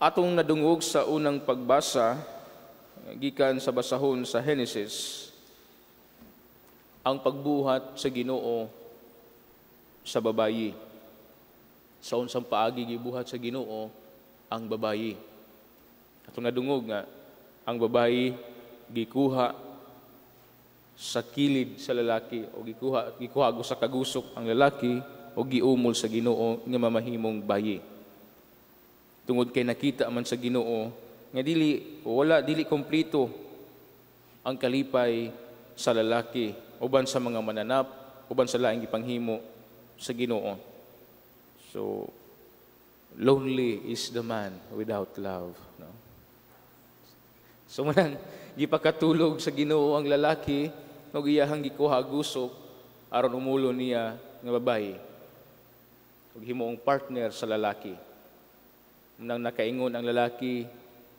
Atong nadungog sa unang pagbasa gikan sa basahon sa Genesis ang pagbuhat sa Ginoo sa babayi. Sa unsang paagi gibuhat sa Ginoo ang babayi. Atong nadungog nga ang babayi gikuha sa kilid sa lalaki o gikuha gikuha sa kagusok ang lalaki o giumol sa Ginoo nga mamahimong bayi. Tungod kay nakita man sa Ginoo nga dili wala dili kompleto ang kalipay sa lalaki uban sa mga mananap, uban sa laing gipanghimo sa Ginoo. So lonely is the man without love, no? So manang gipakatulog sa Ginoo ang lalaki ug iyahang gikuha gusok aron umulo niya nga babayi ug himuong partner sa lalaki. Nang nakaingon ang lalaki,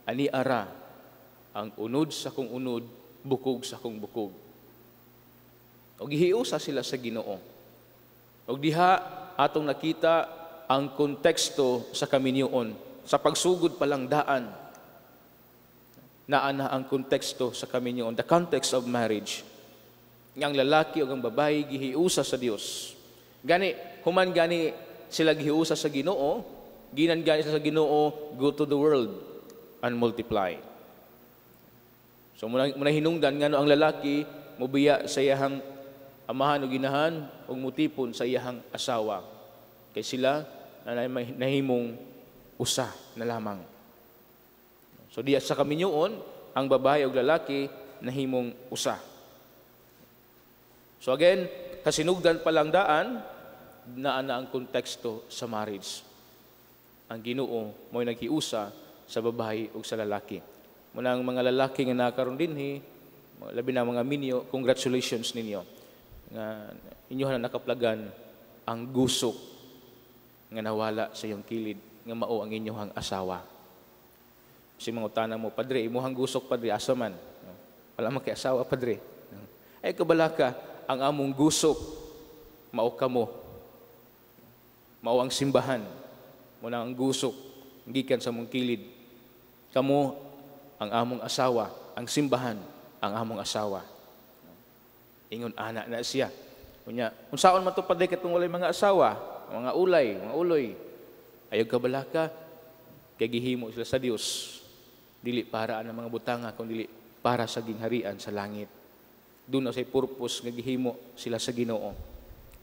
"Ani ara ang unod sa kong unod, bukog sa kong bukog." Ug gihiusa sila sa Ginoo. Ug diha atong nakita ang konteksto sa kaminyoon. Sa pagsugod pa lang daan, naa na ang konteksto sa kaminyoon, the context of marriage. Nga ang lalaki ug ang babae gihiusa sa Dios. Gani, human gani sila gihiusa sa Ginoo, ginan gani sila sa Ginoo, "Go to the world and multiply." So muna hinungdan ngano ang lalaki mubiya sa iyahang amahan o ginahan ug mutipon sa iyahang asawa. Kay sila na nahimong usa na lamang. So diya sa kaminyoon, ang babae ug lalaki nahimong usa. So again, kasinugdan pa lang daan, naa na ang konteksto sa marriage. Ang Ginoo mo'y naghiusa sa babae ug sa lalaki. Muna ang mga lalaki nga nakaroon dinhi, labi na mga minyo, congratulations ninyo. Nga inyo na nakaplagan ang gusok nga nawala sa iyong kilid nga mao ang inyong asawa. Si mga utana mo, "Padre, imuhang gusok, padre, asa man? Wala man kay asawa, padre." Ay kabalaka, ang among gusok, mao kamo. Mao ang simbahan. Muna ang gusok, gikan sa mong kilid. Kamo ang among asawa, ang simbahan, ang among asawa. Ingon ana na siya. Unya, unsaon man to, padre, katong walay mga asawa, mga ulay, mga uloy? Ayaw kabalaka, kay gihimo sila sa Dios. Dili para ang mga butanga, kung dili para sa gingharian sa langit. Duna say purpose nga gihimo sila sa Ginoo.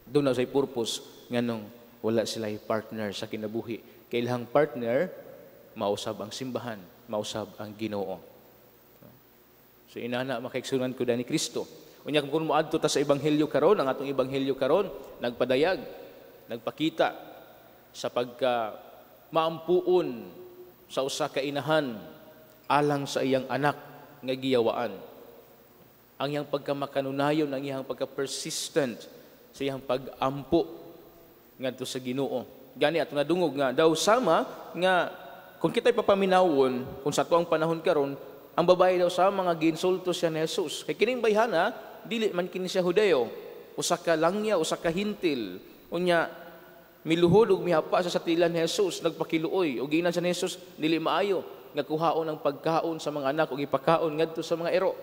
Duna say purpose nganong wala sila partner sa kinabuhi. Kay ilahang partner mausab ang simbahan, mausab ang Ginoo. So inana makaigsuonan ko ni Kristo. Unya kung moadto ta sa ebanghelyo karon, ang atong ebanghelyo karon nagpadayag, nagpakita sa pagka maampuon sa usa ka inahan alang sa iyang anak nga giyawaan. Ang iyang pagkamakanunayon, ang iyang pagka-persistent sa iyang pag-ampo ngadto sa Ginoo. Gani ato nadungog nga daw sama nga kung kita'y papaminawon, kung sa atuang panahon karon, ang babae daw sa mga giinsulto siya ni Jesus. Kay kining bayhana, dili man kini siya Hudeo. Usa ka langya, usa ka Hentil. Unya miluhod ug mihapa sa tiil ni Jesus, nagpakiluoy ug giingnan siya ni Jesus, "Dili maayo nga kuhaon ang pagkaon sa mga anak ug ipakaon ngadto sa mga iro."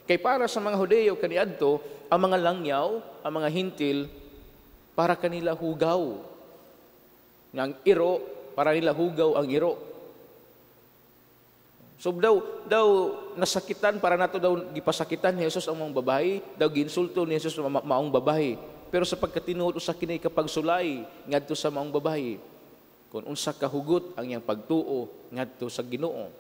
Kay para sa mga Hudeo kaniadto, ang mga langyaw, ang mga Hentil, para kanila hugaw. Nga ang iro, para nila hugaw ang iro. So daw daw nasakitan, para nato daw gipasakitan ni Jesus ang mga babae, daw giinsulto ni Jesus ang maong babae. Pero sa pagkatinuod, usa kini kapagsulay ngadto sa maong babae kung unsa kahugot ang iyang pagtuo ngadto sa Ginoo.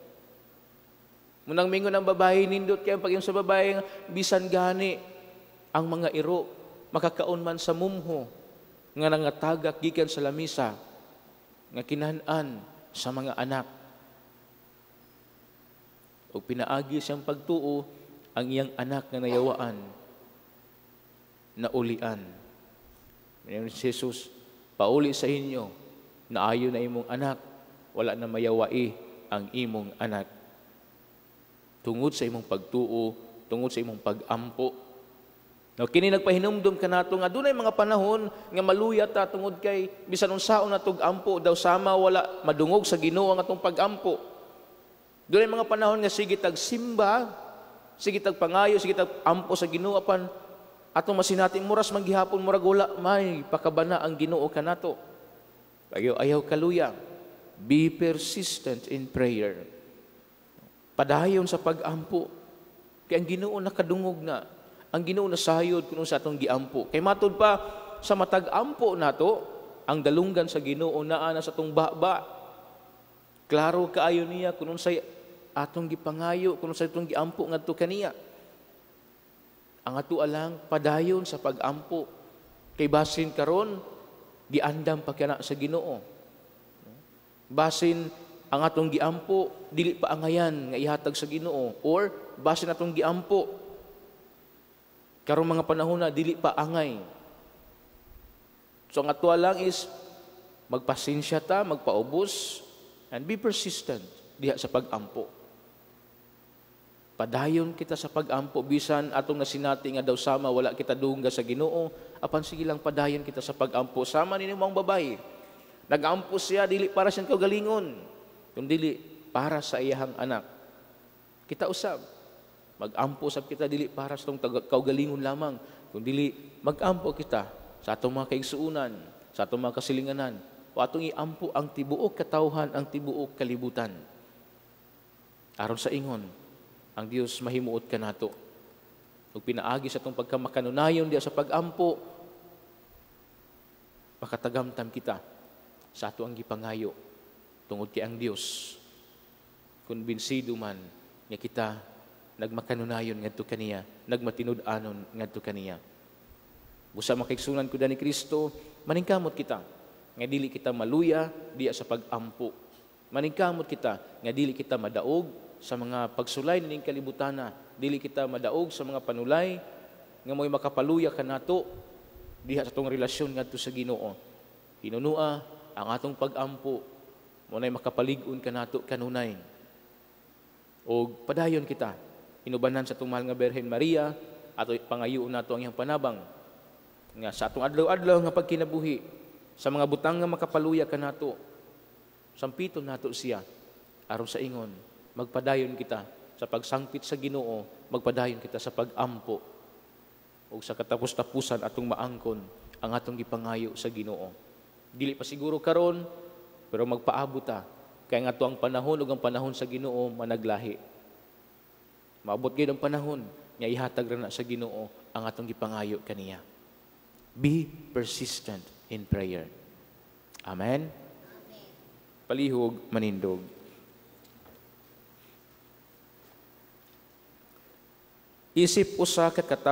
Munang mingon ang babae, nindot kay ang pag sa babae nga, "Bisan gani ang mga iro makakaon man sa mumho nga nangatagak gikan sa lamisa nga kinahan sa mga anak." Ug pinaagi siyang pagtuo, ang iyang anak nga nayawaan na ulian. Mingon si Jesus, "Pauli sa inyo, naayo na imong anak, wala na mayawai ang imong anak. Tungod sa imong pagtuo, tungod sa imong pagampo." No, kini nagpahinumdum kanato nga dunay mga panahon nga maluya ta tungod kay bisan unsaon natog ampo, daw sama wala madungog sa Ginoo ang atong pagampo. Dunay mga panahon nga sige tag simba, sige tag pangayo, sige tag ampo sa Ginoo, apan atong masinati muras man gihapon murag wala may pakabana ang Ginoo kanato. Ayaw, ayaw kaluya. Be persistent in prayer. Padayon sa pagampo. Kay ang Ginoo nakadungog na. Ang Ginoo nasayod kung sa atong giampo. Kay matud pa sa matag ampo nato, ang dalunggan sa Ginoo naa na sa atong baba. Klaro kaayo niya kung unsay atong gipangayo, kung unsay atong giampo ngadto kaniya. Ang ato lang, padayon sa pagampo. Kay basin karon giandam pa kana sa Ginoo. Basin ang atong giampo dili pa angayan nga ihatag sa Ginoo, or basin atong giampo karong mga panahon na dili pa angay. So ang ato lang is magpasensya ta, magpaubos, and be persistent diha sa pagampo. Padayon kita sa pagampo bisan atong nasinati nga daw sama wala kita dungga sa Ginoo, apan sige lang, padayon kita sa pagampo. Sama ni maong babae. Nagampo siya dili para siyang kaugalingon, kundi para sa iyahang anak. Kita usab, magampo sab kita dili para sa atong kaugalingon lamang, kundi magampo kita sa atong mga kaigsuonan, sa atong mga kasilinganan, o atong iampo ang tibuok katawhan, ang tibuok kalibutan. Aron sa ingon, ang Dios mahimuot kanato. Ug pinaagi sa atong pagkamakanunayon diha sa pagampo, makatagamtam kita sa ato ang gipangayo tungod kay ang Dios kumbinsido man nga kita nagmakanunayon ngadto kaniya, nagmatinud-anon ngadto kaniya. Busa, mga kaigsuonan ko ni Kristo, maningkamot kita nga dili kita maluya diya sa pagampo. Maningkamot kita nga dili kita madaog sa mga pagsulay nining kalibutana, dili kita madaog sa mga panulay nga mo'y makapaluya kanato diha sa atong relasyon ngadto sa Ginoo. Hinunua ang atong pagampo mo nay makapalig-on kanato kanunay. Og padayon kita inubanan sa atong mahal nga Birhen Maria, ato pangayoon nato ang iyang panabang nga sa atong adlaw-adlaw nga pagkinabuhi, sa mga butang nga makapaluya kanato, sampiton nato siya aron sa ingon magpadayon kita sa pagsangpit sa Ginoo, magpadayon kita sa pagampo, ug sa katapos-tapusan atong maangkon ang atong gipangayo sa Ginoo. Dili pa siguro karon, pero magpaabot ta kay nga ang panahon ug ang panahon sa Ginoo managlahi. Maabot gyud ang panahon nga ihatag ra na sa Ginoo ang atong gipangayo kaniya. Be persistent in prayer. Amen. Palihog manindog. Isip usa ka